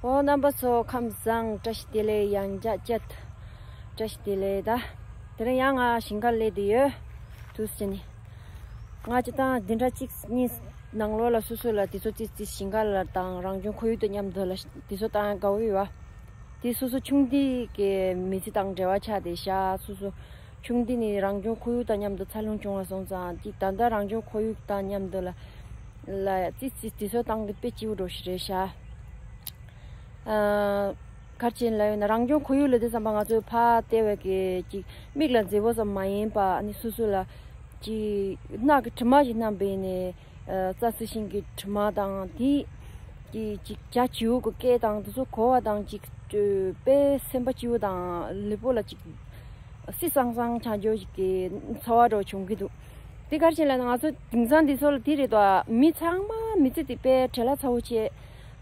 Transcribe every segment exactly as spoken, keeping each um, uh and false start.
ཨོ་རྣམ་པ་ཚོ་ཁམས་བཟང་། བཀྲ་ཤིས་བདེ་ལེགས། ཡང་བསྐྱར་བཅར། བཀྲ་ཤིས་བདེ་ལེགས། ད་དེ་རིང་ཡང་ང་ཞིང་ཁར་སླེབས་བསྡད་ཡོད། དུས་ཚོད་ནི་ང་སྤྱིར་བཏང་བདུན་ཕྲག་གཅིག་གཉིས་ནང་ལོགས་ལ་སོ་སོ་ལ་དུས་ཚོད་ཙིག་ཙིག་ཞིང་ཁ་ལ་དང་རང་བྱུང་ཁོར་ཡུག་དང་མཉམ་དུ་ལ་དུས་ཚོད་བཏང་ཡ་དགའ་བོ་ཡོད་བ། དེ་སོ་སོ་ཆུང་དུས་ཀྱི་མི་ཚེ་དང་འབྲེལ་བ་ཆགས་བསྡད་ཤག་སོ་སོ་ཆུང་དུས་ནས་རང་བྱུང་ཁོར་ཡུག་དང་མཉམ་དུ་འཚར་ལོངས་བྱུང་བ་སོང་ཙང་ཅིག་ད་ལྟ་རང་བྱུང་ཁོར་ཡུག་དང་མཉམ་དུ་ལ་ལ་ཙིག་ཙིག་དུས་ཚོད་བཏང་གི་དཔེ་སྐྱིད་པོ་འདྲ་ཞིག་རེད་ཤག་ཨ། ག་རེ་བྱས་ལབ་ཡོད་ན་རང་བྱུང་ཁོར་ཡུག་ལ་དེ་ཙམ་པ་ང་ཚོས་ཕར་བལྟས་པའི་གི་ཅིག་མིག་ལ་མཛེས་པོ་ཙམ་མ་ཡིན་པ་ཨ་ནི་སོ་སོ་ལ་ཅིག་རྣག་གི་དྲི་མ་ཞིག་བསྣམས་པ་ཡིན་ནའི་ཨ་རྩྭ་རྩི་ཤིང་གི་དྲི་མ་དང་དེ་གི་ཅིག་བྱ་བྱིའུ་གི་སྐད་དང་དེ་ཚོ་གོ་བ་དང་ཅིག་དཔེ་སེམས་པ་སྐྱིད་པོ་དང་ལུས་པོ་ལ་ཅིག་བསིལ་སང་སང་ཆགས་འཇོག་ཞིག་གི་ཚོར་བ་འདྲ་བྱུང་གི་འདུག་དེ་ག་རེ་བྱས་ལབ་ན་ང་ཚོ་དེང་སང་འདི་ཚོ་ལ་དེ་རེད་དོ། མི་ཚང་མ་མི་ཚེ་དེ་དཔེ་བྲེལ་བ་ཚ་བོ་བྱས།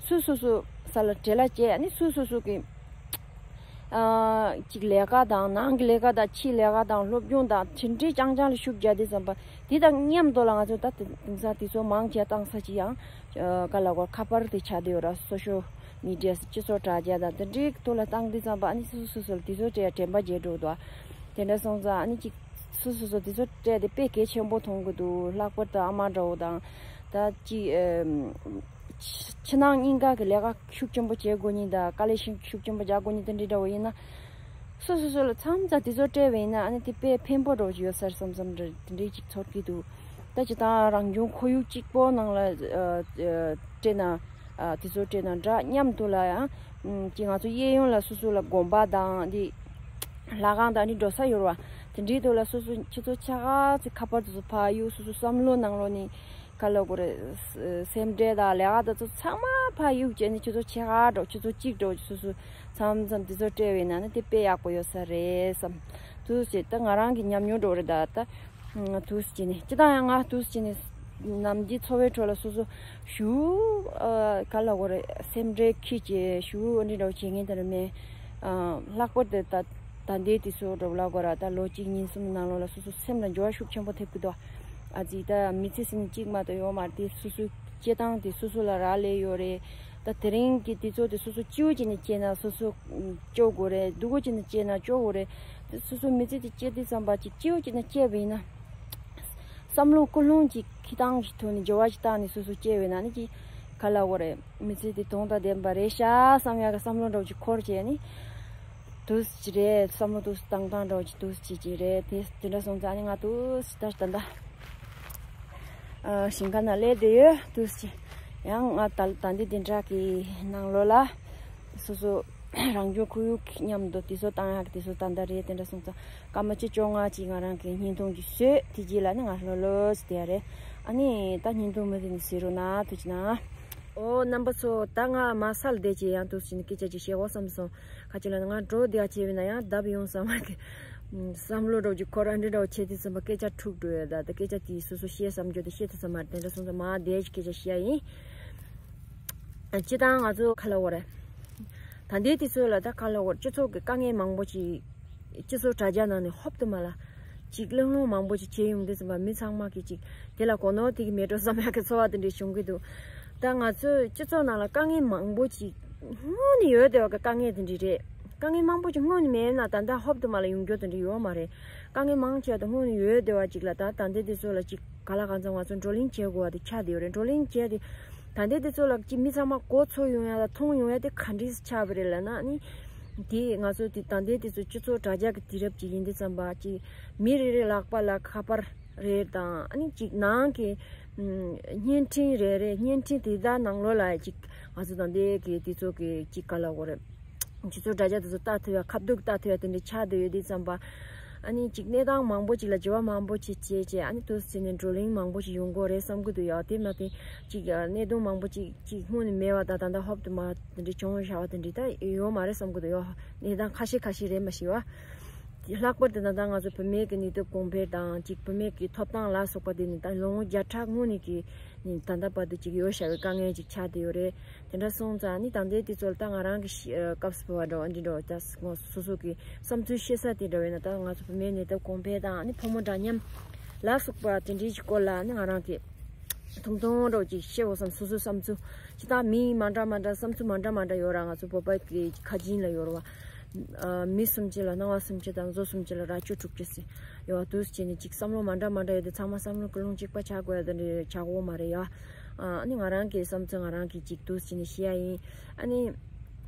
སུ་སོ་སོ་ས་ལ་བྲེལ་བ་བྱས་ཨ་ནི་སུ་སོ་སོ་གི་ཨ་ཅིག་ལས་ཀ་དང་ནང་གི་ལས་ཀ་དང་ཕྱིའི་ལས་ཀ་དང་སློབ་སྦྱོང་དང་དེ་འདྲའི་རྐྱང་རྐྱང་ལ་ཤུགས་རྒྱག་དུས་ཙམ་པ་དེ་དང་མཉམ་དུ་ལ་ང་ཚོ་ད་དེ་དེང་སང་དེ་ཚོ་མང་ཆེ་བཏང་ས་ཅིག་ཡང་ཨ་ག་ལ་གོ་ཁ་པར་དེ་ཆགས་བསྡད་ཡོད་ར། སོ་ཤལ་མི་ཌི་ཡ་སྤྱི་ཚོགས་དྲ་རྒྱ་དང་དེ་འདྲའི་ཐོག་ལ་བཏང་དུས་ཙམ་པ་ཨ་ནི་སོ་སོ་སོ་སོ་ལ་དེ་ཚོ་སྤྲད་དྲན་པ་བརྗེད་འགྲོ་འདུག་དེ་འདྲ་སོང་ཙང་ཨ་ནི་ཅིག་སོ་སོ་སོ་དེ་ཚོ་སྤྲད་དེ་དཔེ་གལ་ཆེན་པོ་མཐོང་གི་འདུག་ལྷག་པར་དུ་ཨ་མ་འདྲ་བོ་དང་ད་ཅིག་ཨེམ། ཕྱི་ནང་གཉིས་ཀ་གི་ལས་ཀ་ཤུགས་ཆེན་པོ་བྱེད་དགོས་ཉིན་དང་དཀའ་ལས་ཤུགས་ཤུགས་ཆེན་པོ་རྒྱག་དགོས་ཉིན་དེ་འདྲའི་འདྲ་བོ་ཡིན་ན། སོ་སོ་སོ་ལ་མཚམས་མཚམས་དེ་ཚོ་སྤྲད་པ་ཡིན་ན་ཨ་ནི་དེ་དཔེ་ཕན་པོ་འདྲ་བོ་ཅིག་ཡོད་ས་རེད་བསམ་བསམ་འདྲ་དེ་འདྲའི་ཅིག་ཚོར་གི་འདུག་ད་ཅི་ལྟར་རང་བྱུང་ཁོར་ཡུག་གཅིག་པོ་ནང་ལ་ཨ་ཨ་སྤྲད་ན་ཨ་དེ་ཚོ་སྤྲད་ན་འདྲ་མཉམ་དུ་ལ་ཡང་ཅིག་ང་ཚོ་གཡས་གཡོན་ལ་སོ་སོ་ལ་དགོན་པ་དང་འདི་ལྷ་ཁང་དང་འདི་འགྲོ་ས་ཡོད་རེད་བ། དེ་འདྲའི་ཐོག་ལ་སོ་སོ་ཁྱེད་ཚོ་ཆ་ག་ཚོད་ཁ་པར་དེ་ཚོ་ཕར་གཡུག་སོ་སོ་བསམ་བློ་ནང་ལོགས་ནས། ག་ལ་གོ་རེ། སེམས་ཁྲལ་དང་ལས་ཀ་དེ་ཚོ་ཚང་མ་ཕར་གཡུག་བྱས་ནས་ཁྱེད་ཚོ་ཆེ་ཁ་འགྲོ་ཁྱེད་ཚོ་གཅིག་འགྲོ་སོ་སོ་མཚམས་མཚམས་དེ་ཚོ་སྤྲད་པའི་ནང་ནས་དེ་དཔེ་ཡག་པོ་ཡོད་ས་རེད་བསམ། དུས་ཚོད་ད་ང་རང་གི་ཉམས་མྱོང་འགྲོ་རེད་ད་ད། དུས་ཚོད་ནས་ཅི་ད་ཡང་ང་དུས་ཚོད་ནས་ནམ་རྒྱུན་འཚོ་བའི་ཁྲོད་ལ་སོ་སོ་ཞུ་ག་ལ་གོ་རེ་སེམས་ཁྲལ་ཁྱི་བྱས་ཞུ་འདི་འདྲ་བྱེད་མཁན་དེ་རེད་མེད། ལྷག་པར་དུ་ད་ད་ལྟའི་དུས་ཚོད་འགྲོ་ལ་གོ་ར་ད་ལོ་གཅིག་གཉིས་གསུམ་ནང་ལོགས་ལ་སོ་སོ་སེམས་ལ་འགྱུར་བ་ཤུགས་ཆེན་པོ་ཐེབས་ཀྱི་འདུག་ཨ་ཙི་ད་མི་ཚེ་ཟིན་གཅིག་མ་གཏོགས་ཡོད་མ་རེད་དེ་སོ་སོའི་སྐྱེ་སྟངས་དེ་སོ་སོ་ལ་རག་ལས་ཡོད་རེད། ད་དེ་རིང་གི་དུས་ཚོད་དེ་སོ་སོ་སྐྱིད་པོ་བྱས་ནས་སྐྱེས་ན་སོ་སོ་སྐྱོ་དགོས་རེད། སྡུག་པོ་བྱས་ནས་སྐྱེས་ན་སྐྱོ་དགོས་རེད། དེ་སོ་སོ་མི་ཚེ་དེ་སྐྱེལ་དུས་ཙམ་པ་ཅིག་སྐྱིད་པོ་བྱས་ནས་སྐྱེས་པ་ཡིན་ན་བསམ་བློ་ཀུན་སློང་ཅིག་འཁྱེར་སྟངས་ཅིག་ཐོག་ནས་འགྱུར་བ་ཅིག་བཏང་ནས་སོ་སོ་སྐྱེས་པ་ཡིན་ན་ནི་ཅིག་ག་ལ་དགོས་རེད། མི་ཚེ་འདི་དོན་དང་ལྡན་པ་རེད་ཤག་བསམ་ཡག་གི་བསམ་བློ་འདྲ་བོ་ཅིག་འཁོར་བྱས་ནི། དུས་ཅི་རེད་བསམ་བློ་དུས་བཏང་སྟངས་འདྲ་བོ་ཅིག་དུས་ཅི་ཅི་རེད་དེ་དེ་འདྲ་སོང་ཙང་ནི་ང་དུས་ད་ད་ད། ཨ་ཞིང་ཁ་ན་སླེབས་བསྡད་ཡོད་དུས་ཅི། ཡང་ང་ད་ད་འདི་དེ་འདྲ་གི་ནང་ལོགས་ལ། སོ་སོ་རང་བྱུང་ཁོར་ཡུག་མཉམ་དུ་དུས་ཚོད་བཏང་ཡག་གི་དུས་ཚོད་ད་ད་རེད་དེ་འདྲ་སོང་ཙང་སྐར་མ་བཅུ་བཅོ་ལྔ་ཅིག་ང་རང་གི་བརྙན་ཐུང་ཅིག་བཟོས་དེ་རྗེས་ལ་ནི་ང་ལོ་ལོ་ཟེར་དེ་རེད། ཨ་ནི་ད་བརྙན་ཐུང་མུ་མཐུད་ནས་གཟིགས་རོགས་གནང་ཐུགས་རྗེ་གནང་། ཨོ་རྣམ་པ་ཚོ་ད་ང་མ་སལ་བསྡད་ཅེས་ཡང་དུས་ཅི་ནས་སྐད་ཆ་ཅིག་བཤད་འོ་བསམ་སོང་། ཁ་ཅིག་ལ་ང་འགྲོ་བསྡད་ཡ་བྱས་པས་ན་ཡང་བརྡབ་ཡོང་བསམ་པ་གི། བསམ་བློ་འདྲ་བོ་ཅིག་ཁོ་རང་འདྲི་འདྲ་བོ་བྱས་དུས་ཙམ་པ་སྐད་ཆ་འཁྲུག་འགྲོ་ཡོད་ད་ད་སྐད་ཆ་དེ་སོ་སོ་བཤད་བསམ་རྒྱུ་དེ་བཤད་ཐུབ་ས་མ་རེད་དེ་འདྲ་སོང་ཙང་མ་བསྡད་ཅིག་སྐད་ཆ་བཤད་ཡ་ཡིན། སྤྱི་བཏང་ང་ཚོ་ག་ལ་འོ་རེད། ད་ལྟའི་དུས་ཚོད་ལ་ད་ག་ལ་འོ་རེད་སྤྱི་ཚོགས་ཀྱི་དཀའ་ངལ་མང་པོ་ཅིག་སྤྱི་ཚོགས་དྲ་རྒྱ་ནང་ནས་ཧོབ་ཏུ་མ་ལ། ཅིག་གླེང་སློང་མང་པོ་ཅིག་བྱས་ཡོང་དུས་ཙམ་པ་མི་ཚང་མ་གིས་ཅིག་དེ་ལ་གོ་ནོར་དེ་གི་མེད་འགྲོ་བསམ་ཡག་གི་ཚོར་བ་དེ་འདྲ་བྱུང་གི་འདུག་ད་ང་ཚོའི་སྤྱི་ཚོགས་ནང་ལ་དཀའ་ངལ་མང་པོ་ཅིག་སྔོན་ནས་ཡོད་བསྡད་པ་གི་དཀའ་ངལ་དེ་འདྲ་རེད། དཀའ་ངལ་མང་པོ་ཅིག་སྔོན་ནས་མེད་ན་ད་ལྟ་ཧོབ་ཏུ་མ་ལ་ཡོང་རྒྱུ་དེ་འདྲ་ཡོད་མ་རེད། དཀའ་ངལ་མང་ཆེ་བ་དེ་སྔོན་ནས་ཡོད་བསྡད་པ་ཅིག་ལ་ད་ད་ལྟའི་དུས་ཚོད་ལ་ཅིག་ག་ལ་གང་འཚམ་ང་ཚོ་བགྲོ་གླེང་བྱེད་དགོས་པ་དེ་ཆགས་བསྡད་ཡོད་རེད། བགྲོ་གླེང་བྱས་ཏེ་ད་ལྟའི་དུས་ཚོད་ལ་ཅིག་མི་ཚང་མ་གོ་ཚོར་ཡོང་ཡ་དང་མཐོང་ཡོང་ཡ་དེ་ག་འདྲས་ཆགས་པ་རེད་ལབ་ན་ནི། དེ་ང་ཚོ་དེ་ད་ལྟའི་དུས་ཚོད་སྤྱི་ཚོགས་དྲ་རྒྱ་གི་དུས་རབས་ཅིག་ཡིན་དུས་ཙམ་པ་ཅིག་མི་རེ་རེ་ལག་པ་ལ་ཁ་པར་རེ་དང་ཨ་ནི་ཅིག་ནང་གི་བརྙན་འཕྲིན་རེ་རེ་བརྙན་འཕྲིན་དེ་དག་ནང་ལོགས་ལ་ཅིག་ང་ཚོ་ད་ལྟའི་གི་དུས་ཚོད་ཀྱི་ཅིག་ག་ལ་འོ་རེད། སྤྱི་ཚོགས་དྲ་རྒྱ་དེ་ཚོ་ལྟ་ཐུབ་ཡ་ཁ་བསྡུར་ལྟ་ཐུབ་ཡ་དེ་འདྲ་ཆགས་བསྡད་ཡོད་དུས་ཙམ་པ། ཨ་ནི་ཅིག་གནས་སྟངས་མང་པོ་ཅིག་ལ་འགྱུར་བ་མང་པོ་ཅིག་བྱས་བྱས་ཨ་ནི་དུས་ཚོད་ནས་བགྲོ་གླེང་མང་པོ་ཅིག་ཡོང་གི་རེད་བསམ་གི་འདུག་ཡ། དེ་མ་ཐེ་ཅིག་གནད་དོན་མང་པོ་ཅིག་ཅིག་སྔོན་ནས་མེད་པ་དང་ད་ལྟ་ཧོབ་ཏུ་མ་དེ་འདྲ་བྱུང་བཞག་པ་དེ་འདྲ་ད་ཡོད་མ་རེད་བསམ་གི་འདུག་ཡ། གནས་སྟངས་ཁ་ཤས་ཁ་ཤས་རེད་མ་ཤེས་བ། ལྷག་པར་དུ་ད་ལྟ་ང་ཚོ་བུད་མེད་ཀྱི་ནུས་སྟོབས་གོང་འཕེལ་དང་ཅིག་བུད་མེད་ཀྱི་ཐོབ་ཐང་ལ་སོགས་པ་དེ་ནི་ད་ལོ་ངོ་བརྒྱ་ཕྲག་སྔོན་ནས་ཀྱི་ནི་ད་ལྟ་བར་དུ་ཅིག་ཡོད་བཞག་པའི་དཀའ་ངལ་ཅིག་ཆགས་བསྡད་ཡོད་རེད། དེ་འདྲ་སོང་ཙང་ནི་ད་ལྟའི་དུས་ཚོད་ལ་ད་ང་རང་གི་ཤི་ཨ་སྐབས་སུ་བབས་པ་འདྲ་བོ་འདི་འདྲ་བོ་ད་ངོ་སོ་སོ་གི་བསམ་ཚུལ་བཤད་ས་དེ་འདྲ་བོ་ཡིན་ན་ད་ང་ཚོ་བུད་མེད་ནུས་སྟོབས་གོང་འཕེལ་དང་ནི་ཕོ་མོ་འདྲ་མཉམ་ལ་སོགས་པ་དེ་འདྲའི་ཅིག་སྐོར་ལ་ནི་ང་རང་གི་ཐུང་ཐུང་འདྲ་བོ་ཅིག་བཤད་འོ་བསམ། སོ་སོའི་བསམ་ཚུལ་ ཅི་ལྟར་མི་མ་འདྲ་མ་འདྲ་བསམ་ཚུལ་མ་འདྲ་མ་འདྲ་ཡོད་ར། ང་ཚོ་བོད་པ་གི་ཁ་ཆེན་ལ་ཡོད་ར་བ། ཨ་མི་སུམ་ཅུ་ལ་སྣང་བ་སུམ་ཅུ་དང་མཛོ་སུམ་ཅུ་ལ་རྭ་ཅོ་དྲུག་ཅུ་ཟེར་ཡོད་བ། དུས་ཅི་ནས་ཅིག་བསམ་བློ་མ་འདྲ་མ་འདྲ་ཡོད་དུས་ཚང་མ་བསམ་བློ་ཀུན་སློང་གཅིག་པ་ཆགས་དགོས་ཡ་དེ་འདྲ་ཆགས་ཀྱི་ཡོད་མ་རེད་ཡ། ཨ་ནི་ང་རང་གི་བསམ་ཚུལ་ང་རང་གིས་ཅིག་དུས་ཅི་ནས་བཤད་ཡ་ཡིན། ཨ་ནི།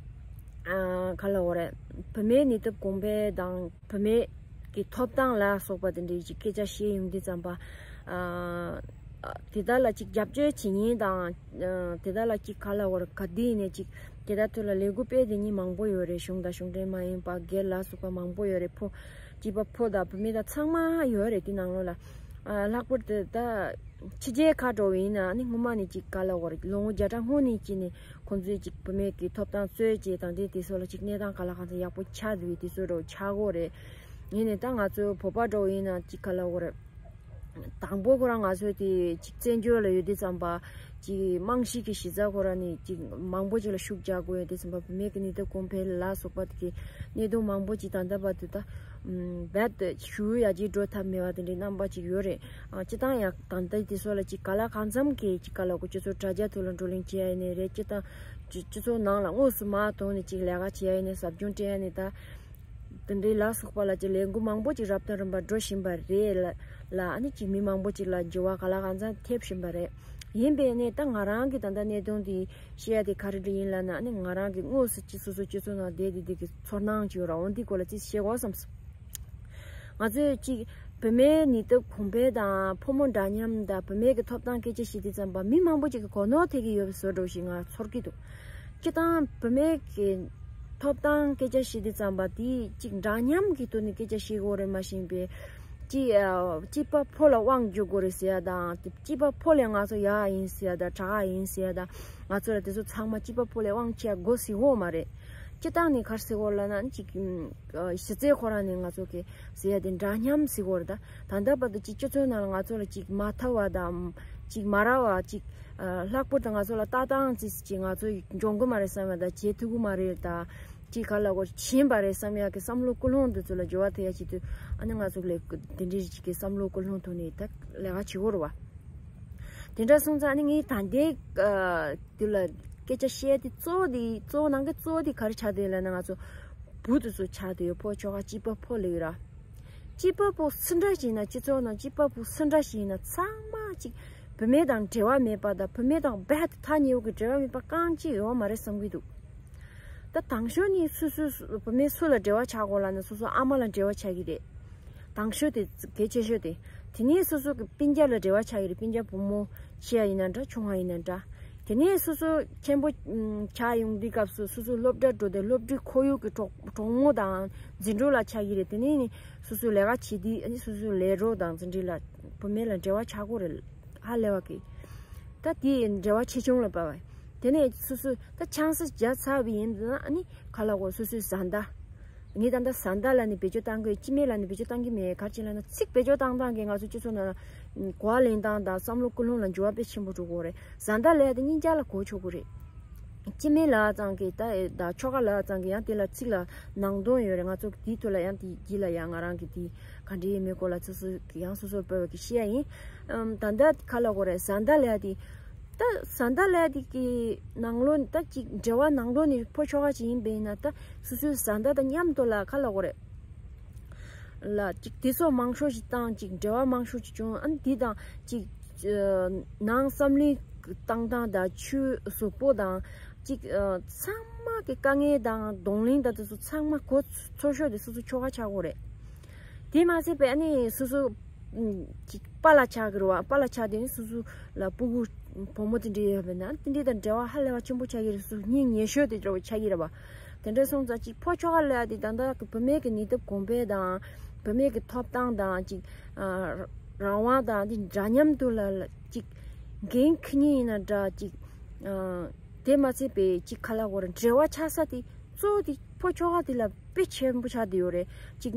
ཨ་ག་ལ་འོ་རེད། བུད་མེད་ནུས་སྟོབས་གོང་འཕེལ་དང་བུད་མེད་ཀྱི་ཐོབ་ཐང་ལ་སོགས་པ་དེ་འདྲའི་ཅིག་སྐད་ཆ་བཤད་ཡོང་དུས་ཙམ་པ། ཨ་དེ་དག་ལ་ཅིག་རྒྱབ་སྐྱོར་བྱེད་མཁན་དང་། དེ་དག་ལ་ཅིག་ག་ལ་འོ་རེད། ག་དུས་ནས་ཅིག་དེ་དག་ཐོག་ལ་ལས་འགུལ་སྤེལ་བསྡད་མཁན་མང་པོ་ཡོད་རེད། གཞུང་དང་གཞུང་འབྲེལ་མ་ཡིན་པ་སྒེར་ལ་སོགས་པ་མང་པོ་ཡོད་རེད། ཕོ་སྐྱེས་པ་ཕོ་དང་བུད་མེད་དང་ཚང་མ་ཡོད་རེད། དེ་ནང་ལོགས་ལ་ཨ་ལྷག་པར་དུ་ད་ཕྱི་རྒྱལ་ཁག་འགྲོ་བ་ཡིན་ན་ཨ་ནི་སྔོན་མ་ནས་ཅིག་ག་ལ་འོ་རེད། ལོ་ངོ་བརྒྱ་ཕྲག་སྔོན་ནས་ཅིག་ནས། ཁོང་ཚོས་ཅིག་བུད་མེད་ཀྱི་ཐོབ་ཐང་རྩོད་བྱེད་དང་དེ་དེ་སོགས་ལ་ཅིག་གནས་སྟངས་ག་ལ་གང་འཚམ་ཡག་པོ་ཆགས་འདུག་དེ་ཚོ་འདྲ་ཆགས་ཀྱི་ཡོད་རེད། ཡིན་ནའི་ད་ང་ཚོ་བོད་པ་འདྲ་ཡིན་ན་ཅིག་ག་ལ་འོ་རེད། དང་པོ་ཁོ་རང་ང་ཚོ་དེ་ཅིག་བཙན་བྱོལ་ལ་ཡོད་དུས་ཙམ་པ་ཅིག་རྨང་གཞི་གི་གཞི་རྩ་ཁོ་རང་ནས་ཅིག་མང་པོ་ཅིག་ལ་ཤུགས་རྒྱག་དགོས་ཡོད་དུས་ཙམ་པ་བུད་མེད་ཀྱི་ནུས་སྟོབས་གོང་འཕེལ་ལ་སོགས་པ་དེ་གི་གནད་དོན་མང་པོ་ཅིག་ད་ལྟ་བར་དུ་ད་རྦད་དེ་ཞུ་ཡ་ཅིག་འགྲོ་ཐབས་མེད་པ་དེ་འདྲའི་རྣམ་པ་ཅིག་ཡོད་རེད། ཨ་སྤྱིར་བཏང་ཡང་ད་ལྟ་དེ་ཚོ་ལ་ཅིག་ག་ལ་གང་འཚམ་གྱིས་ཅིག་ག་ལ་གོ་སྤྱི་ཚོགས་དྲ་རྒྱ་ཐོག་ལ་བགྲོ་གླེང་བྱེད་ཡ་ཡིན་ནའི་རེད། སྤྱིར་བཏང་སྤྱི་སྤྱི་ཚོགས་ནང་ལ་དངོས་སུ་མར་ཐོན་ནས་ཅིག་ལས་ཀ་བྱེད་ཡ་ཡིན་ནའི་ཟབ་སྦྱོང་སྤྲད་ཡ་ནི་ད་དེ་འདྲའི་ལ་སོགས་པ་ལ་ཅིག་ལས་འགུལ་མང་པོ་ཅིག་རབ་དང་རིམ་པར་འགྲོ་བཞིན་པ་རེད་ལ། ལ་ཨ་ནི་ཅིག་མི་མང་པོ་ཅིག་ལ་འགྱུར་བ་ག་ལ་གང་འཚམ་ཐེབས་བཞིན་པ་རེད། ཡིན་པས་ནས་ད་ང་རང་གི་ད་ལྟ་གནད་དོན་འདི་བཤད་ཡ་དེ་ག་རེ་འདྲ་ཡིན་ལབ་ན། ཨ་ནི་ང་རང་གི་དངོས་སུ་ཅིག་སོ་སོ་སྤྱི་ཚོགས་ནང་བསྡད་དེ་དེ་གི་ཚོར་སྣང་ཅིག་ཡོད་ར། འོ་འདི་སྐོར་ལ་ཅིག་བཤད་དགོས་བསམ་སོང་། ང་ཚོས་གཅིག་བུད་མེད་ནུས་སྟོབས་གོང་འཕེལ་དང་ཕོ་མོ་འདྲ་མཉམ་དང་བུད་མེད་ཀྱི་ཐོབ་ཐང་སྐད་ཆ་བཤད་དུས་ཙམ་པ་མི་མང་པོ་ཅིག་གིས་གོ་ནོར་ཐེབས་ཀྱི་ཡོད་པའི་བཟོ་འདྲ་ཞིག་ང་ཚོར་གྱི་འདུག་སྤྱིར་བཏང་བུད་མེད་ཀྱི་ཐོབ་ཐང་སྐད་ཆ་བཤད་དུས་ཙམ་པ་དེ་གཅིག་འདྲ་མཉམ་གྱི་ཐོག་ནས་སྐད་ཆ་བཤད་དགོས་རེད། མ་གཞི་པའི་གཅིག་ཨ་སྐྱེས་པ་ཕོ་ལ་དབང་བསྒྱུར་དགོས་རེད་ཟེར་ཡ་དང་། དེ་སྐྱེས་པ་ཕོ་ལས་ང་ཚོ་ཡག་ཡིན་ཟེར་ཡ་དང་། དྲག་ཡིན་ཟེར་ཡ་དང་། ང་ཚོ་ལ་དེ་ཚོ་ཚང་མ་སྐྱེས་པ་ཕོ་ལས་དབང་ཆ་དགོས་ཟེར་གྱི་ཡོད་མ་རེད། སྤྱིར་བཏང་ནས་ག་རེ་ཟེར་དགོས་ལབ་ན་གཅིག་ཨ་གཞི་རྩའི་ཁོ་རང་ནས་ང་ཚོ་གི་ཟེར་ཡ་དེ་འདྲ་མཉམ་ཟེར་དགོས་རེད། ད་ད་ལྟ་བར་དུ་ཅིག་སྤྱི་ཚོགས་ནང་ལ་ང་ཚོ་ལ་ཅིག་མ་ཐར་བ་དང་ཅིག་མ་རག་པ་ཅིག་ཨ་ལྷག་པར་དུ་ང་ཚོ་ལ་ལྟ་སྟངས་ཅིག་ཅིག་ང་ཚོ་འཇོན་གི་མ་རེད་བསམ་ཡ་དང་བྱེད་ཐུབ་གི་མ་རེད་དང་། ཅིག་ག་ལ་གོ་ཕྱིན་པ་རེད་བསམ་ཡ་གི་བསམ་བློ་ཀུན་སློང་འདི་ཚོ་ལ་འགྱུར་བ་ཐེབས་ཡ་ཆེད་དུ་ཨ་ནི་ང་ཚོ་ལས་འདི་འདྲའི་ཅིག་གི་བསམ་བློ་ཀུན་སློང་ཐོག་ནས་ད་ལས་ཀ་བྱེད་དགོས་རེད་བ། དེ་འདྲ་སོང་ཙང་ཨ་ནི་ངས་ད་ལྟའི་ཨ་འདི་ལ་སྐད་ཆ་བཤད་དེ་གཙོ་བོ་དེ་གཙོ་བོ་ནང་གི་གཙོ་བོ་དེ་ག་རེ་ཆགས་བསྡད་ལབ་ན། ང་ཚོ་བུ་དེ་ཚོ་ཆགས་བསྡད་ཡོད། ཕོ་ཁྱོ་ག་སྐྱེས་པ་ཕོ་ལབ་ཡོད་ར། སྐྱེས་པ་ཕོ་སུ་འདྲ་ཞིག་ཡིན་ན། སྤྱི་ཚོགས་ནང་སྐྱེས་པ་ཕོ་སུ་འདྲ་ཞིག་ཡིན་ན་ཚང་མ་ཅིག་བུད་མེད་དང་འབྲེལ་བ་མེད་པ་དང་། བུད་མེད་དང་རྦད་དེ་ཐག་ཉེ་བོ་གི་འབྲེལ་བ་མེད་པ་རྐང་གཅིག་ཡོད་མ་རེད་བསམ་གྱི་འདུག་ད་དང་ཤོས་ནི་སུ་སུ་སུ་བུད་མེད་སུ་ལ་འབྲེལ་བ་ཆགས་དགོས་ལབ་ན་སོ་སོ་ཨ་མ་ལ་འབྲེལ་བ་ཆགས་ཀྱི་རེད། དང་ཤོས་དེ་གལ་ཆེ་ཤོས་དེ། དེ་ནས་སོ་སོ་གི་སྤུན་ཀྱག་ལ་འབྲེལ་བ་ཆགས་ཀྱི་རེད། སྤུན་ཀྱག་བུ་མོ་ཆེ་ཡ་ཡིན་ན་འདྲ་ཆུང་བ་ཡིན་ན་འདྲ། དེ་ནས་སོ་སོ་ཆེན་པོ་ཨམ་ཆགས་ཡོང་དུས་སྐབས་སུ་སོ་སོ་སློབ་གྲྭ་འགྲོ་དུས་སློབ་གྲྭའི་ཁོར་ཡུག་གི་གྲོགས་གྲོགས་མོ་དང་འཛིན་གྲོགས་ལ་ཆགས་ཀྱི་རེད། དེ་ནས་ནི་སོ་སོ་ལས་ཀ་བྱེད་དུས་ཨ་ནི་སོ་སོའི་ལས་རོགས་དང་འཛིན་གྲོགས་ལ་བུད་མེད་ལ་འབྲེལ་བ་ཆགས་ཀྱི་རེད། ཧ་ལས་པ་གི། ད་དེའི་འབྲེལ་བ་ཆེ་ཆུང་ལ་དཔག་པ། དེ་ནས་སོ་སོ་ད་ཆང་ས་བརྒྱབ་ཚར་བ་ཡིན་ན་ཨ་ནི་ག་ལ་གོ་སོ་སོའི་བཟའ་ཟླ། ངས་ད་ལྟ་བཟའ་ཟླ་ལབ་ནས་བེད་སྤྱོད་བཏང་གི་ཡོད། སྐྱེ་དམན་ལབ་ནས་བེད་སྤྱོད་བཏང་གི་མེད། ག་རེ་བྱས་ལབ་ན་ཚིག་བེད་སྤྱོད་བཏང་སྟངས་ཀྱིས་ང་ཚོ་སྤྱི་ཚོགས་ནང་ལ་གོ་བ་ལེན་སྟངས་དང་བསམ་བློ་ཀུན་སློང་ལ་འགྱུར་བ་དཔེ་ཆེན་པོ་འགྲོ་གི་ཡོད་རེད། བཟའ་ཟླ་ལབ་ཡ་དེ་སྙིང་རྗེ་ལ་གོ་ཆོག་གི་རེད། སྐྱེ་དམན་ལབ་ཙང་གི་ད་ད་ཁྱོ་ག་ལབ་ཙང་གི་ཡང་དེ་ལ་ཚིག་ལ་ནང་དོན་ཡོད་རེད། ང་ཚོ་དེའི་ཐོག་ལ་ཡང་དེ་དེ་ལ་ཡང་ང་རང་གི་དེ་ག་འདྲ་ཡིན་མིན་སྐོར་ལ་སོ་སོ་གི་ཡང་སོ་སོར་དཔག་པའི་གི་བཤད་ཡ་ཡིན། ཨམ་ད་ལྟ་ག་ལ་གོ་རེད། བཟའ་ཟླ་ལབ་ཡ་དེ། ད་བཟའ་ཟླ་ལབ་ཡ་དེ་གི་ནང་ལོགས་ད་ཅིག་འབྲེལ་བ་ནང་ལོགས་ནས་ཕོ་ཁྱོ་ག་ཅིག་ཡིན་པ་ཡིན་ན། ད་སོ་སོའི་བཟའ་ཟླ་དང་མཉམ་དུ་ལ་ག་ལ་གོ་རེད། ལ་ཅིག་དེ་སོགས་མང་ཤོས་ཤིག་བཏང་། ཅིག་འབྲེལ་བ་མང་ཤོས་ཤིག་བྱུང་། ཨ་ནི་དེ་དང་ཅིག་ཨ་ནང་བསམ་བློའི་བཏང་སྟངས་དང་ཆོས་གཟུགས་པོ་དང་ཅིག་ཨ་ཚང་མ་གི་དཀའ་ངལ་དང་གདོང་ལེན་དང་དེ་ཚོ་ཚང་མ་གོ་ཚོར་ཤོས་དེ་སོ་སོ་ཁྱོ་ག་ཆགས་ཀྱི་ཡོད་རེད། དེ་མ་ཟད་པའི་ཨ་ནི་སོ་སོ་ཨམ་ཅིག་པཱ་ལགས་ཆགས་ཀྱི་རེད་བ། པཱ་ལགས་ཆགས་དུས་ནི་སོ་སོ་ལ་སྤུ་གུ་བུ་མོ་དེ་འདྲ་ཡོད་པ་ཡིན་ན་དེ་འདྲ་དང་འབྲེལ་བ་ཧ་ལས་པ་ཆེན་པོ་ཆགས་ཀྱི་རེད། སོ་སོ་སྙིང་ཉེ་ཤོས་དེ་འདྲ་བ་ཆགས་ཀྱི་རེད་བ། དེ་འདྲ་སོང་ཙང་ཅིག་ཕོ་ཁྱོ་ག་ལབ་ཡ་དེ་ད་ལྟ་གི་བུད་མེད་ཀྱི་ནུས་སྟོབས་གོང་འཕེལ་དང་། བུད་མེད་ཀྱི་ཐོབ་ཐང་དང་ཅིག་ཨ་རང་དབང་དང་དེ་འདྲ་མཉམ་དུ་ལ་ལ་ཅིག་འགན་འཁྱེར་མཁན་ཡིན་ན་འདྲ། ཅིག་ཨ་དེ་མ་ཚད་པའི་ཅིག་ག་ལ་གོ་རེད། འབྲེལ་བ་ཆགས་ས་དེ་གཙོ་བོ་དེ་ཕོ་ཁྱོ་ག་དེ་ལ་དཔེ་ཆེན་པོ་ཆགས་བསྡད་ཡོད་རེད། ཅིག་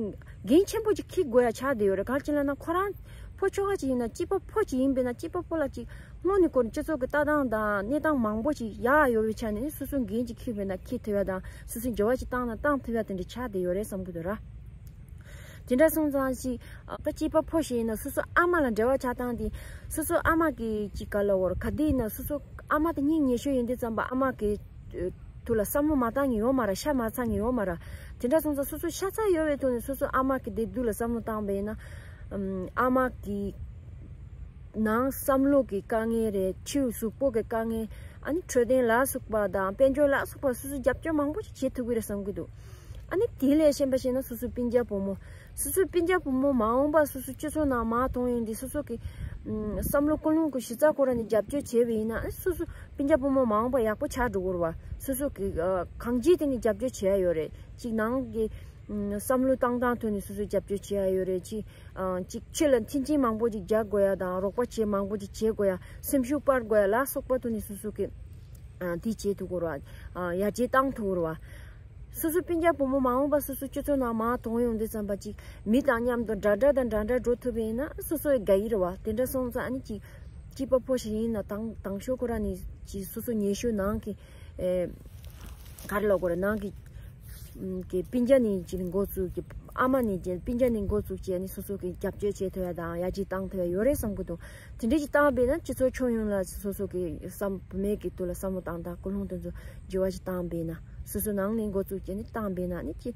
འགན་ཆེན་པོ་ཅིག་འཁྱེར་དགོས་ཡ་ཆགས་བསྡད་ཡོད་རེད། ག་རེ་བྱས་ལབ་ན་ཁོ་རང་ཕོ་ཁྱོ་ག་ཅིག་ཡིན་ན་སྐྱེས་པ་ཕོ་ཅིག་ཡིན་པས་ན་སྐྱེས་པ་ཕོ་ལ་ཅིག་སྔོན་ནས་ཁོ་ནི་སྤྱི་ཚོགས་ཀྱི་ལྟ་སྟངས་དང་གནས་སྟངས་མང་པོ་ཅིག་ཡག་ཡོད་པའི་ཆ་ནས་སོ་སོ་འགན་ཅིག་འཁྱེར་བས་ན་འཁྱེར་ཐུབ་ཡ་དང་། སོ་སོས་འགྱུར་བ་ཅིག་བཏང་ན་བཏང་ཐུབ་ཡ་དེ་འདྲ་ཆགས་བསྡད་ཡོད་རེད་བསམ་གྱི་འདུག་ར། དེ་འདྲ་སོང་ཙང་ཅིག་ཨ་ད་སྐྱེས་པ་ཕོ་ཞིག་ཡིན་ན་སོ་སོ་ཨ་མ་ལ་འབྲེལ་བ་ཆགས་སྟངས་དེ། སོ་སོ་ཨ་མ་གི་ཅིག་ག་ལ་འོར་ག་དུས་ཡིན་ན་སོ་སོ་ ཨ་མ་དེ་སྙིང་ཉེ་ཤོས་ཡིན་དུས་ཙམ་པ་ཨ་མ་གི་ཨ་ཐུགས་ལ་བསམ་བློ་མ་བཏང་མཁན་ཡོད་མ་རེད། ཤ་མ་ཚ་མཁན་ཡོད་མ་རེད། དེ་འདྲ་སོང་ཙང་སོ་སོ་ཤ་ཚ་ཡོད་པའི་ཐོག་ནས་སོ་སོ་ཨ་མ་གི་བདེ་སྡུག་ལ་བསམ་བློ་བཏང་བ་ཡིན་ན། ཨམ། ཨ་མ་གི་ནང་བསམ་བློ་གི་དཀའ་ངལ་རེད། ཕྱིའུ་གཟུགས་པོ་གི་དཀའ་ངལ། ཨ་ནི་འཕྲོད་བསྟེན་ལ་སོགས་པ་དང་དཔལ་འབྱོར་ལ་སོགས་པ་སོ་སོ་རྒྱབ་སྐྱོར་མང་པོ་ཞིག་བྱེད་ཐུབ་ཀྱི་རེད་བསམ་གྱི་འདུག་ཨ་ནི་དེ་ལས་གཞན་པ་བཤད་ན་སོ་སོའི་སྤུན་ཀྱག་བུ་མོ། སོ་སོའི་སྤུན་ཀྱག་བུ་མོ་མ་འོངས་པ་སོ་སོའི་སྤྱི་ཚོགས་ནང་མར་ཐོན་ཡོང་དུས་སོ་སོ་གི་ཨམ། བསམ་བློ་ཀུན་སློང་གི་གཞི་རྩ་ཁོ་ར་ནས་རྒྱབ་སྐྱོར་བྱས་པ་ཡིན་ན། ཨ་ནི་སོ་སོ་སྤུན་ཀྱག་བུ་མོ་མ་འོངས་པ་ཡག་པོ་ཆགས་འགྲོ་གི་རེད་བ། སོ་སོ་གི་ཨ། གང་ཅིའི་སྟེང་ནས་རྒྱབ་སྐྱོར་བྱེད་ཡ་ཡོད་རེད། གཅིག་ནང་གི་ཨམ། བསམ་བློ་བཏང་སྟངས་ཐོག་ནས་སོ་སོ་རྒྱབ་སྐྱོར་བྱེད་ཡ་ཡོད་རེད། གཅིག་ཨ། གཅིག་ཕྱི་ལ་མཐུན་རྐྱེན་མང་པོ་ཅིག་རྒྱག་དགོས་ཡ་དང་རོགས་པ་བྱེད་མང་པོ་ཅིག་བྱེད་དགོས་ཡ། སེམས་ཤུགས་སྤར་དགོས་ཡ་ལ་སོགས་པ་ཐོག་ནས་སོ་སོ་གི་ཨ། དེ་བྱེད་ཐུབ་ཀྱི་རེད་བ། ཨ། ཡར་རྒྱས་བཏང་ཐུབ་ཀྱི་རེད་བ། སོ་སོ་སྤུན་ཀྱག་བུ་མོ་མ་འོངས་པ་སོ་སོ་སྤྱི་ཚོགས་ནང་མར་ཐོན་ཡོང་དུས་ཙམ་པ་ཅིག་མི་དང་མཉམ་དུ་འདྲ་འདྲ་དང་འདྲ་འདྲ་འགྲོ་ཐུབ་པ་ཡིན་ན་སོ་སོ་ཡི་དགའ་ཡི་རེད་བ། དེ་འདྲ་སོང་ཙང་ཨ་ནི་ཅིག་སྐྱིད་པ་ཕོ་ཞིག་ཡིན་ན་དང་དང་ཤོས་ཁོ་རང་ནས་ཅིག་སོ་སོ་ཉེ་ཤོས་ནང་གི་ཨེ། ག་རེ་ལབ་དགོས་རེད། ནང་གི་ཨམ། གི་སྤུན་ཀྱག་ནས་ཅིག་འགོ་བཙུགས། གི་ཨ་མ་ནས་ཅིག་སྤུན་ཀྱག་ནས་འགོ་བཙུགས་བྱས་ནས་སོ་སོ་གི་རྒྱབ་སྐྱོར་བྱེད་ཐུབ་ཡ་དང་ཡར་རྒྱས་བཏང་ཐུབ་ཡ་ཡོད་རེད་བསམ་གྱི་འདུག་དེ་འདྲ་ཅིག་བཏང་བས་ན་སྤྱི་ཚོགས་ཁྱོན་ཡོངས་ལ་སོ་སོ་གི་བསམ་བུད་མེད་ཀྱི་ཐོག་ལ་བསམ་བློ་བཏང་སྟངས་ཀུན་སློང་དེ་ཚོ་འགྱུར་བ་ཞིག་བཏང་བས་ན། སོ་སོ་ནང་ནས་འགོ་བཙུགས་བྱས་ནས་བཏང་བས་ན་ནི་ཅི་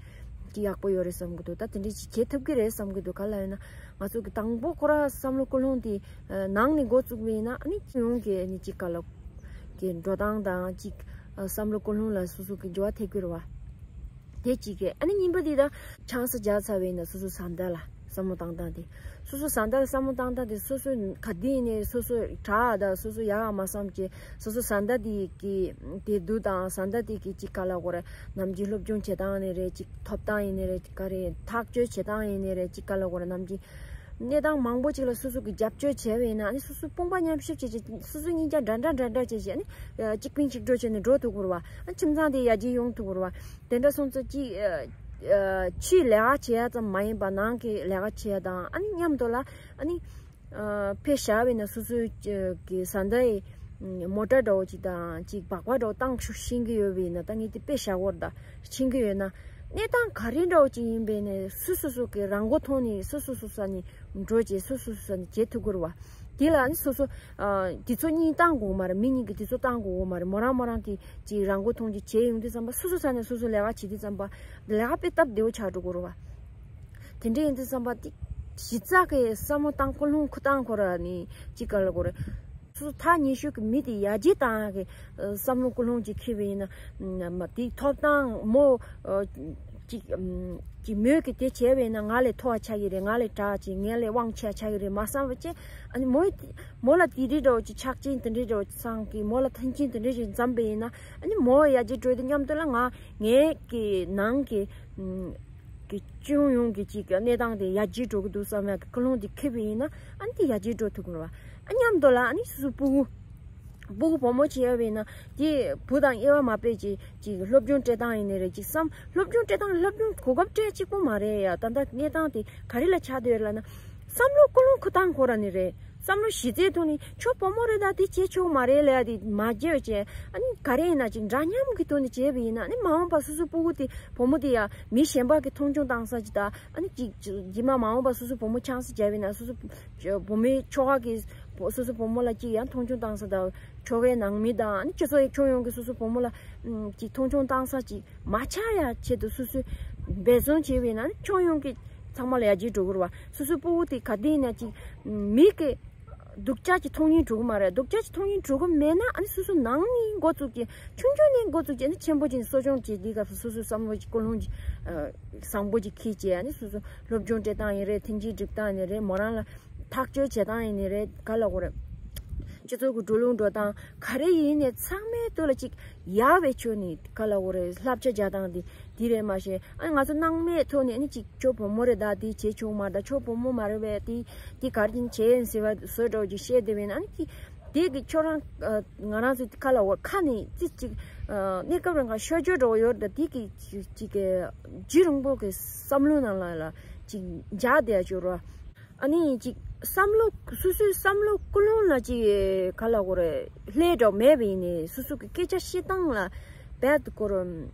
ཅི་ཡག་པོ་ཡོད་རེད་བསམ་གྱི་འདུག་ད་དེ་འདྲ་ཅིག་བྱེད་ཐུབ་ཀྱི་རེད་བསམ་གྱི་འདུག་ག་ལ་ཡོད་ན་ང་ཚོ་གི་དང་པོ་ཁོ་ར་བསམ་བློ་ཀུན་སློང་དེ་ནང་ནས་འགོ་བཙུགས་པས་ན་ཨ་ནི་ཁྱོན་ཡོངས་ཀྱི་ཨ་ནི་ཅི་ག་ལ་གི་འགྲོ་སྟངས་དང་ཅིག་བསམ་བློ་ཀུན་སློང་ལ་སོ་སོ་གི་འགྱུར་བ་ཐེབས་ཀྱི་རེད་བ། དེ་གཅིག་གི་ཨ་ནི་གཉིས་པ་དེ་ད་ཆང་ས་བརྒྱབ་ཚར་བས་ན་སོ་སོ་བཟའ་ཟླ་ལ་བསམ་བློ་བཏང་སྟངས་དེ། སོ་སོ་བཟའ་ཟླ་ལ་བསམ་བློ་བཏང་སྟངས་དེ་སོ་སོ་ག་དུས་ནས་སོ་སོ་དྲག་དང་སོ་སོ་ཡག་མ་བསམ་གྱི་སོ་སོ་བཟའ་ཟླ་དེ་གི་བདེ་སྡུག་དང་བཟའ་ཟླ་དེ་གི་ཅིག་ག་ལ་གོ་རེ་ནམ་རྒྱུན་སློབ་སྦྱོང་བྱེད་སྟངས་ནས་རེད། ཅིག་ཐོབ་སྟངས་ཡིན་ནས་རེད། ག་རེ་ཐག་གཅོད་བྱེད་སྟངས་ཡིན་ནས་རེད། ཅིག་ག་ལ་གོ་རེ་ནམ་རྒྱུན་གནས་སྟངས་མང་པོ་ཅིག་ལ་སོ་སོ་གི་རྒྱབ་སྐྱོར་བྱས་པ་ཡིན་ན་ཨ་ནི་སོ་སོ་དཔུང་པ་མཉམ་གཤིབ་བྱེད་བྱེད་སོ་སོ་གཉིས་ཀ་འདྲ་འདྲ་འདྲ་འདྲ་བྱེད་བྱེད་ཨ་ནི་གཅིག་ཕན་གཅིག་གྲོགས་བྱས་ནས་འགྲོ་ཐུབ་དགོས་རེད་བ། ཨ་ཁྱིམ་ཚང་དེ་ཡར་རྒྱས་ཡོང་ཐུབ་དགོས་རེད་བ། དེ་འདྲ་སོང་ཙང་ཅིག་ཕྱིའི་ལས་ཀ་བྱེད་ཡ་ཙམ་མ་ཡིན་པ་ནང་གི་ལས་ཀ་བྱེད་ཡ་དང་ཨ་ནི་མཉམ་དུ་ལ་ཨ་ནི་ཕེ་བཞག་པས་ན་སོ་སོའི་གི་བཟའ་ཟླ་ཡི་མོ་ཊ་འདྲ་བོ་ཅིག་དང་ཅིག་སྦག་སྦག་འདྲ་བོ་བཏང་ཤེས་ཀྱི་ཡོད་པས་ན་ད་ངས་དེ་ཕེ་བཞག་དགོས་རེད། ད་ཤེས་ཀྱི་ཡོད་ན་གནས་སྟངས་ག་རེ་འདྲ་བོ་ཅིག་ཡིན་པས་ན་སོ་སོ་སོ་གི་རང་མགོ་ཐོན་ནས་སོ་སོ་སོ་ས་ནས་འགྲོ་བྱེད་སོ་སོ་སོ་ས་ནས་བྱེད་ཐུབ་དགོས་རེད་བ། དེ་ལ་ནི་སོ་སོ་ཨ་དེ་ཚོ་གཉིས་བཏང་དགོས་མ་རེད། མི་གཉིས་ཀྱིས་དེ་ཚོ་བཏང་དགོས་མ་རེད། མོ་རང་མོ་རང་གིས་ཅིག་རང་མགོ་ཐོན་གྱི་བྱས་ཡོང་དུས་ཙམ་པ་སོ་སོ་ས་ནས་སོ་སོ་ལས་ཀ་བྱེད་དུས་ཙམ་པ་ལས་ཀ་དཔེ་སྟབས་བདེ་བོ་ཆགས་འགྲོ་གི་རེད་བ། དེ་འདྲ་ཡིན་དུས་ཙམ་པ་དེ་གཞི་རྩ་གི་བསམ་བློ་བཏང་ཀུན་སློང་ཁུ་བཏང་ཁོ་ར་ནི་ཅིག་ག་ལ་གོ་རེད། སོ་སོ་ཐག་ཉེ་ཤོས་ཀྱི་མི་དེ་ཡར་རྒྱས་བཏང་ཡག་གི་བསམ་བློ་ཀུན་སློང་ཅིག་འཁྱེར་བ་ཡིན་ན་མ་དེ་ཐོབ་ཐང་མོ། ཅིག་ཅིག་མོས་ཀྱི་དེ་བྱས་པས་ན་ང་ལས་མཐོ་བ་ཆགས་ཀྱི་རེད། ང་ལས་དྲག་ཅིག་ངའི་ལས་དབང་ཆེ་བ་ཆགས་ཀྱི་རེད་མ་བསམ་པ་བྱས། ཨ་ནི་མོ་མོ་ལ་དེ་འདྲའི་འདྲ་བོ་ཅིག་ཆགས་ཅན་དེ་འདྲའི་འདྲ་བོ་ཅིག་ཚང་གི་མོ་ལ་མཐུན་རྐྱེན་དེ་འདྲའི་ཅིག་འཛོམས་པ་ཡིན་ན་ཨ་ནི་མོ་ཡར་རྒྱས་འགྲོ་དུས་མཉམ་དུ་ལ་ང་ངའི་གི་ནང་གི་གི་སྤྱི་ཡོངས་ཀྱི་ཅིག་གནས་སྟངས་དེ་ཡར་རྒྱས་འགྲོ་གི་འདུག་བསམ་ཡག་གི་ཀུན་སློང་དེ་འཁྱེར་བ་ཡིན་ན་ཨ་ནི་དེ་ཡར་རྒྱས་འགྲོ་ཐུབ་ཀྱི་རེད་བ། ཨ་མཉམ་དུ་ལ་ཨ་ནི་སོ་སོའི་སྤུ་གུ། སྤུ་གུ་བུ་མོ་བྱས་པས་ན་དེ་བུ་དང་དབྱེ་བ་མ་དཔེ་ཅིག་ཅིག་སློབ་སྦྱོང་སྤྲད་སྟངས་ཡིན་ནི་རེད། ཅིག་བསམ་སློབ་སྦྱོང་སྤྲད་སྟངས་སློབ་སྦྱོང་གོ་སྐབས་སྤྲད་གཅིག་པོ་མ་རེད་ཡ། ད་ལྟ་གནས་སྟངས་དེ་ག་རེ་ལ་ཆགས་བསྡད་ཡོད་ལབ་ན་བསམ་བློ་ཀུན་སློང་ཁུ་བཏང་ཁོ་ར་ནི་རེད། བསམ་བློ་གཞི་རྩའི་ཐོག་ནས་ཁྱོད་བུ་མོ་རེད། ད་དེ་བྱེད་ཆོག་མ་རེད་ལབ་ཡ་དེ་མ་བརྗེད་བྱས། ཨ་ནི་ག་རེ་ཡིན་ན་ཅིག་འདྲ་མཉམ་གྱི་ཐོག་ནས་བྱས་པ་ཡིན་ན་ཨ་ནི་མ་འོངས་པ་སོ་སོའི་སྤུ་གུ་དེ་བུ་མོ་དེ་ཡ་མི་གཞན་པ་གི་མཐོང་ཆུང་བཏང་ས་ཅིག་ད་ཨ་ནི་ཅིག་རྗེས་མ་མ་འོངས་པ་སོ་སོའི་བུ་མོ་ཆང་ས་བརྒྱབ་པ་ཡིན་ན་སོ་སོ་བུ་མོའི་ཁྱོ་ག་གི་སོ་སོའི་བུ་མོ་ལ་ཅིག་ཡང་མཐོང་ཆུང་བཏང་ས་དང་ཁྱོ་གའི་ནང་མི་དང་ཨ་ནི་སྤྱི་ཚོགས་ཁྱོན་ཡོངས་ཀྱི་སོ་སོའི་བུ་མོ་ལ་ཅིག་མཐོང་ཆུང་བཏང་ས་ཅིག་མ་ཆགས་ཡ་ཆེད་དུ་སོ་སོས་འབད་བརྩོན་བྱས་པ་ཡིན་ན་ཨ་ནི་ཁྱོན་ཡོངས་ཀྱི་ཚང་མ་ལ་ཡར་རྒྱས་འགྲོ་གི་རེད་བ། སོ་སོའི་སྤུ་གུ་དེ་ག་དུས་ཡིན་ན་ཅིག་མི་གི་སྡུག་ཅག་ཅིག་མཐོང་སྙིང་འདོད་ཀྱི་མ་རེད། སྡུག་ཅག་ཅིག་མཐོང་སྙིང་འདོད་ཀྱི་མེད་ན་ཨ་ནི་སོ་སོ་ནང་ནས་འགོ་བཙུགས་ཀྱི་ཆུང་ཆུང་ནས་འགོ་བཙུགས་ཀྱི་ཨ་ནི་ཆེན་པོ་ཅིག་གསོ་སྐྱོང་བྱེད་དུས་སྐབས་སུ་སོ་སོའི་བསམ་བློ་ཅིག་ཀུན་སློང་ཅིག་བཟང་པོ་ཅིག་འཁྱེར་བྱས་ཨ་ནི་སོ་སོ་སློབ་སྦྱོང་སྤྲད་སྟངས་ཡིན་རེད། མཐུན་རྐྱེན་སྒྲིག་སྟངས་ཡིན་རེད། མོ་རང་ལ་ཐག་གཅོད་བྱེད་སྟངས་ཡིན་ནི་རེད། ག་ལ་གོ་རེད། སྤྱི་ཚོགས་ཀྱི་འགྲོ་ལུགས་འགྲོ་སྟངས་ག་རེ་ཡིན་ནའི་ཚང་མའི་ཐོག་ལ་ཅིག་ཡག་པའི་ཕྱོགས་ནས་ག་ལ་གོ་རེད། བསླབ་བྱ་རྒྱག་སྟངས་དེ་དེ་རེད་མ་ཤེས། ཨ་ང་ཚོ་སྣང་མེད་ཐོག་ནས་ཨ་ནི་ཅིག་ཁྱོད་བུ་མོ་རེད། ད་དེ་བྱེད་ཆོག་མ་རེད། ད་ཁྱོད་བུ་མོ་མ་རེད་པས། དེ་དེ་ག་རེ་བྱེད་ཡིན་ཟེར་བ་བཟོ་འདྲ་བོ་ཅིག་བཤད་བསྡད་པས་ན་ཨ་ནི་དེ་དེ་གི་ཁྱོད་རང་ང་རང་ཚོ་ཁ་ལ་འོ་ཁ་ནས་ཙི་ཅིག་གནས་སྐབས་རང་ག་ཤོར་སྦྱོར་འདྲ་བོ་ཡོད་རེད། ད་དེ་གི་ཅིག་གི་རྒྱུན་རིང་པོ་གི་བསམ་བློ་ནང་ལ་ལ་ཅིག་འཇགས་བསྡད་ཡ་ཅིག་རོ། ཨ་ནི་ཅིག་བསམ་བློ་སོ་སོའི་བསམ་བློ་ཀུན་སློང་ལ་ཅིག་ག་ལ་གོ་རེ་ལྷད་འདྲ་མེད་པ་ཡིན་ནའི་སོ་སོ་གི་སྐད་ཆ་བཤད་སྟངས་ལ་རྦད་དེ་གོ་རེ་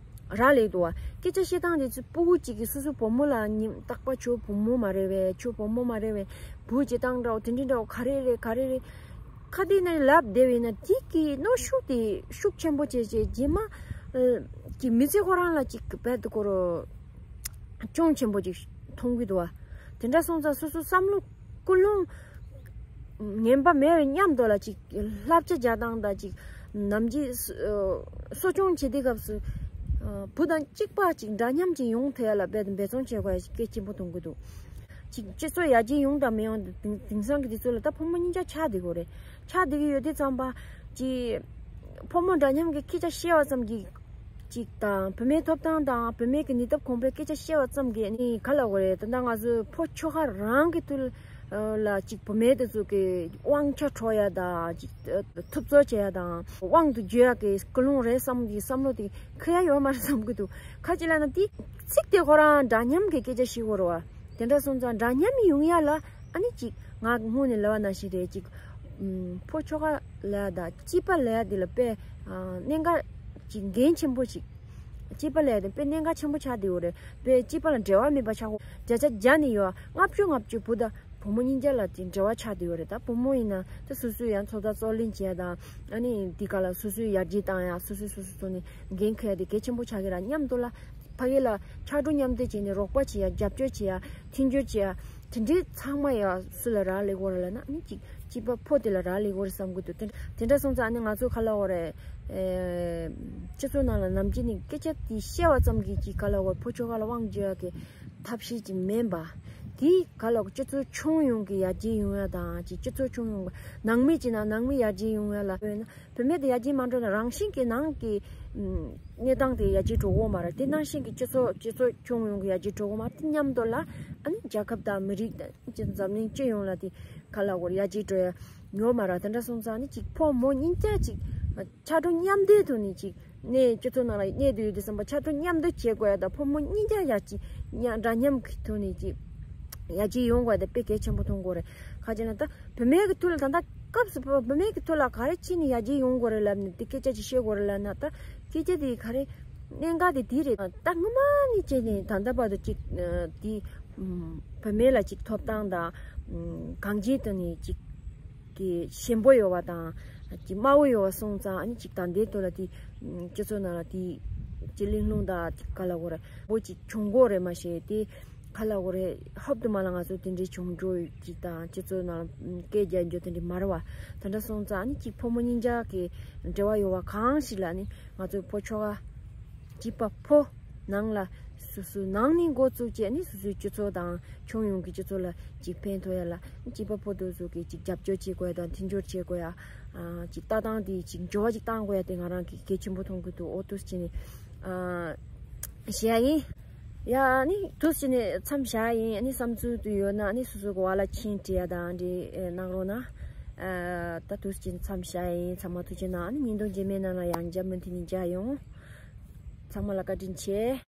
རག་ལས་འདུག་བ། སྐད་ཆ་བཤད་སྟངས་དེ་ཚོ་སྤུ་གུ་ཅིག་གིས་སོ་སོའི་བུ་མོ་ལ་ཉིན་རྟག་པར་ཁྱོད་བུ་མོ་མ་རེད་པས། ཁྱོད་བུ་མོ་མ་རེད་པས། བུ་བྱེད་སྟངས་འདྲ་བོ་དེ་འདྲ་འདྲ་བོ་ག་རེ་རེད་ག་རེ་རེད། ཁ་བརྡའི་ནང་ལབ་བསྡད་པ་ཡིན་ན་དེ་གི་གནོན་ཤུགས་དེ་ཤུགས་ཆེན་པོ་བྱས་བྱས་རྗེས་མ་ཨ་ཅིག་མི་ཚེ་ཁོ་རང་ལ་ཅིག་རྦད་དེ་ཁོ་རང་གྱོང་ཆེན་པོ་ཅིག་མཐོང་གི་འདུག་བ། དེ་འདྲ་སོང་ཙང་སོ་སོ་བསམ་བློ་ཀུན་སློང་ངན་པ་མེད་པའི་མཉམ་དུ་ལ་ཅིག་བསླབ་བྱ་རྒྱག་སྟངས་དང་ཅིག་ནམ་རྒྱུན་གསོ་སྐྱོང་བྱེད་དུས་སྐབས་སུ་བུ་དང་གཅིག་པ་ཅིག་འདྲ་མཉམ་ཅིག་ཡོང་ཐུབ་ཡ་ལ་རྦད་དེ་འབད་བརྩོན་བྱེད་དགོས་ཡ་ཞིག་གལ་ཆེན་པོ་མཐོང་གི་འདུག་ཅིག་སྤྱི་ཚོགས་ཡར་རྒྱས་ཡོང་དང་མི་ཡོང་དེ་དེང་དེང་སང་གི་དུས་ཚོད་ལ་ད་ཕོ་མོ་གཉིས་ཆ་ཆགས་བསྡད་ཀྱི་ཡོད་རེད། ཆགས་བསྡད་ཀྱི་ཡོད་དུས་ཙམ་པ་ཅིག་ཕོ་མོ་འདྲ་མཉམ་གྱི་སྐད་ཆ་བཤད་པ་ཙམ་གྱིས་ཅིག་དང་བུད་མེད་ཐོབ་ཐང་དང་བུད་མེད་ཀྱི་ནུས་སྟོབས་གོང་འཕེལ་སྐད་ཆ་བཤད་པ་ཙམ་གྱིས་ནི་ག་ལབ་དགོས་རེད། ད་ལྟ་ང་ཚོའི་ཕོ་ཆོལ་ཁ་རང་གི་ཐོག་ལ་ཅིག་བུད་མེད་དེ་ཚོ་གི་དབང་ཆ་འཕྲོག་ཡ་དང་ཅིག་ཐུབ་ཚོད་བྱེད་ཡ་དང་དབང་དུ་འགྱུར་ཡ་གི་ཀུན་སློང་རེད་བསམ་གྱི་བསམ་བློ་དེ་འཁོར་ཡ་ཡོད་མ་རེད་བསམ་གྱི་འདུག་ཁ་ཅིག་ལབ་ན་དེ་ཚིག་དེ་ཁོ་རང་འདྲ་མཉམ་གྱི་སྐད་ཆ་བཤད་དགོས་རེད་བ། དེ་འདྲ་སོང་ཙང་འདྲ་མཉམ་ཡོང་ཡ་ལ་ཨ་ནི་ཅིག་ང་སྔོན་ནས་ལབ་པ་ནང་བཞིན་རེད། ཅིག་ཨུམ་ཕོ་ཆོལ་ཁ་ལབ་ཡ་དང་སྐྱིད་པ་ལབ་ཡ་དེ་ལ་དཔེ་ཨ་གནད་འགག་ཅིག་འགན་ཆེན་པོ་ཅིག་སྐྱིད་པ་ལབ་ཡ་དེ་དཔེ་གནད་འགག་ཆེན་པོ་ཆགས་བསྡད་ཡོད་རེད། དཔེ་སྐྱིད་པ་ལ་འབྲེལ་བ་མེད་པ་ཆགས་ཀྱི་ཡོད། བརྒྱ་ཆ་བརྒྱ་ནས་ཡོད་ལྔ་བཅུ་ལྔ་བཅུ་བུ་དང་བུ་མོ་གཉིས་ཆ་ལ་ཅིག་འབྲེལ་བ་ཆགས་བསྡད་ཡོད་རེད། ད་བུ་མོ་ཡིན་ན་ད་སོ་སོའི་ཡང་ཚོགས་བརྡ་རྩོད་ལེན་བྱེད་ཡ་དང་ཨ་ནི་འདི་ག་ལ་སོ་སོའི་ཡར་རྒྱས་བཏང་ཡ་སོ་སོས་སོ་སོའི་ཐོག་ནས་འགན་འཁུར་ཡ་དེ་གལ་ཆེན་པོ་ཆགས་ཀྱི་ར། མཉམ་དུ་ལ་ཕ་གི་ལ་ཕྱར་གྲུ་མཉམ་འདེགས་བྱས་ནས་རོགས་པ་བྱེད་ཡ་རྒྱབ་སྐྱོར་བྱེད་ཡ་མཐུན་སྦྱོར་བྱེད་ཡ་དེ་འདྲའི་ཚང་མ་ཡ་སུ་ལ་རག་ལས་ཀྱི་ཡོད་རེད་ལབ་ན་ཨ་ནི་ཅིག་སྐྱིད་པ་ཕོ་དེ་ལ་རག་ལས་ཀྱི་ཡོད་རེད་བསམ་གྱི་འདུག་དེ་དེ་འདྲ་སོང་ཙང་ཨ་ནི་ང་ཚོ་ག་ལབ་དགོས་རེད། ཨེ་སྤྱི་ཚོགས་ནང་ལ་ནམ་རྒྱུན་ནས་སྐད་ཆ་དེ་བཤད་པ་ཙམ་གྱིས་ཅིག་ག་ལབ་དགོས་རེད། ཕོ་ཆོལ་ཁ་ལ་དབང་བསྒྱུར་ཡ་གི་ཐབས་ཤེས་ཅིག་མིན་པ། དེ་ག་ལབ་དགོས་སྤྱི་ཚོགས་ཁྱོན་ཡོངས་ཀྱི་ཡར་རྒྱས་ཡོང་ཡ་དང་ཅིག་སྤྱི་ཚོགས་ཁྱོན་ཡོངས་ཀྱི་ནང་མི་ཅིག་ན་ནང་མི་ཡར་རྒྱས་ཡོང་ཡ་ལ་དཔེར་ན། བུད་མེད་དེ་ཡར་རྒྱས་མ་འགྲོ་ན་རང་བཞིན་གྱི་ནང་གི་ཨམ་གནས་སྟངས་དེ་ཡར་རྒྱས་འགྲོ་གི་ཡོད་མ་རེད། དེ་ནང་བཞིན་གྱི་སྤྱི་ཚོགས་སྤྱི་ཚོགས་ཁྱོན་ཡོངས་ཀྱི་ཡར་རྒྱས་འགྲོ་གི་ཡོད་མ་རེད། དེ་མཉམ་དུ་ལ་ཨ་ནི་རྒྱལ་ཁབ་དང་མི་རིགས་དང་འཛམ་གླིང་སྤྱི་ཡོངས་ལ་དེ་ག་ལབ་དགོས་རེད། ཡར་རྒྱས་འགྲོ་ཡ་ཡོད་མ་རེད། དེ་འདྲ་སོང་ཙང་ཨ་ནི་ཅིག་ཕོ་མོ་གཉིས་ཆ་ཅིག་ཕྱར་གྲུ་མཉམ་འདེགས་ཐོག་ནས་ཅིག་གནས་སྤྱི་ཚོགས་ནང་ལ་གནས་སྡོད་ཡོད་དུས་ཙམ་པ་ཕྱར་གྲུ་མཉམ་འདེགས་བྱེད་དགོས་ཡ་དང་ཕོ་མོ་གཉིས་ཆ་ཡར་ཅིག་མཉམ་འདྲ་མཉམ་གྱི་ཐོག་ནས་ཅིག་ཡར་རྒྱས་ཡོང་དགོས་ཡ་དེ་དཔེ་གལ་ཆེན་པོ་མཐོང་གི་ཡོད་རེད། ག་ཅི་ལབ་ན་ད་བུད་མེད་ཀྱི་ཐོག་ལ་ད་ལྟ་སྐབས་སུ་བབ་བུད་མེད་ཀྱི་ཐོག་ལ་ག་རེ་བྱས་ནས་ཡར་རྒྱས་ཡོང་དགོས་རེད་ལབ་ནས་དེ་སྐད་ཆ་ཅིག་བཤད་དགོས་རེད་ལབ་ན། ད་སྐད་ཆ་དེ་ག་རེ་གནད་འགག་དེ་དེ་རེད། ད་སྔོན་མ་ནས་བྱས་ནས་ད་ལྟ་བར་དུ་ཅིག་དེ་བུད་མེད་ལ་ཅིག་ཐོབ་ཐང་དང་གང་ཅིའི་ཐོག་ནས་ཅིག་གི་ཞན་པོ་ཡོད་པ་དང་ཅིག་དམའ་བོ་ཡོད་པ་སོང་ཙང་ཨ་ནི་ཅིག་ད་ལྟའི་ཐོག་ལ་དེ་སྤྱི་ཚོགས་ནང་ལ་དེ་ཅིག་གླེང་སློང་དང་ག་ལབ་དགོས་རེད་པོ་ཅིག་བྱུང་གི་ཡོད་རེད་མ་ཤེས་དེ། ག་ལབ་དགོས་རེད། ཧོབ་ཏེ་མ་ལ་ང་ཚོ་དེ་འདྲའི་བྱུང་འགྲོ་ཅིག་དང་སྤྱི་ཚོགས་ནང་ལ་སྐད་རྒྱག་རྒྱུ་དེ་འདྲ་མ་རེད་བ། དེ་འདྲ་སོང་ཙང་ཨ་ནི་ཅིག་ཕོ་མོ་གཉིས་ཆ་གི་འབྲེལ་བ་ཡོད་པ་གང་ཞིག་ལ་ནི་ང་ཚོ་ཕོ་ཆོལ་ཁ་སྐྱིད་པ་ཕོ་ནང་ལ་སོ་སོའི་ནང་ནས་འགོ་བཙུགས་བྱས་ནི་སོ་སོའི་སྤྱི་ཚོགས་དང་ཁྱོན་ཡོངས་ཀྱི་སྤྱི་ཚོགས་ལ་ཅིག་ཕན་ཐོགས་ཡ་ལ་སྐྱིད་པ་ཕོ་དེ་ཚོ་གི་ཅིག་རྒྱབ་སྐྱོར་བྱེད་དགོས་ཡ་དང་མཐུན་སྦྱོར་བྱེད་དགོས་ཡ། ཅིག་ལྟ་སྟངས་དེ་ཅིག་འགྱུར་བ་ཅིག་གཏང་དགོས་ཡ་དེ་ང་རང་གི་གལ་ཆེན་པོ་མཐོང་གི་འདུག་འོ་འདུག་སེ་བྱས་ནས་བཤད་ཡ་ཡིན། ཡ་ཨ་ནི་འདུག་སེ་བྱས་ནས་མཚམས་བཞག་ཡིན། ཨ་ནི་བསམ་ཚུལ་དུ་ཡོད་ན་ཨ་ནི་སོ་སོ་གི་བར་ལ་མཆན་བྲིས་ཡ་དང་འདི་གནང་རོགས་གནང་། ད་འདུག་སེ་བྱས་ནས་མཚམས་བཞག་ཡིན། ཚང་མ་ཐུགས་རྗེ་གནང་། ཨ་ནི་བརྙན་ཐུང་རྗེས་མའི་ནང་ལ་ཡང་བསྐྱར་མུ་མཐུད་ནས་མཇལ་ཡོང་། ཚང་མ་ལ་བཀའ་དྲིན་ཆེ།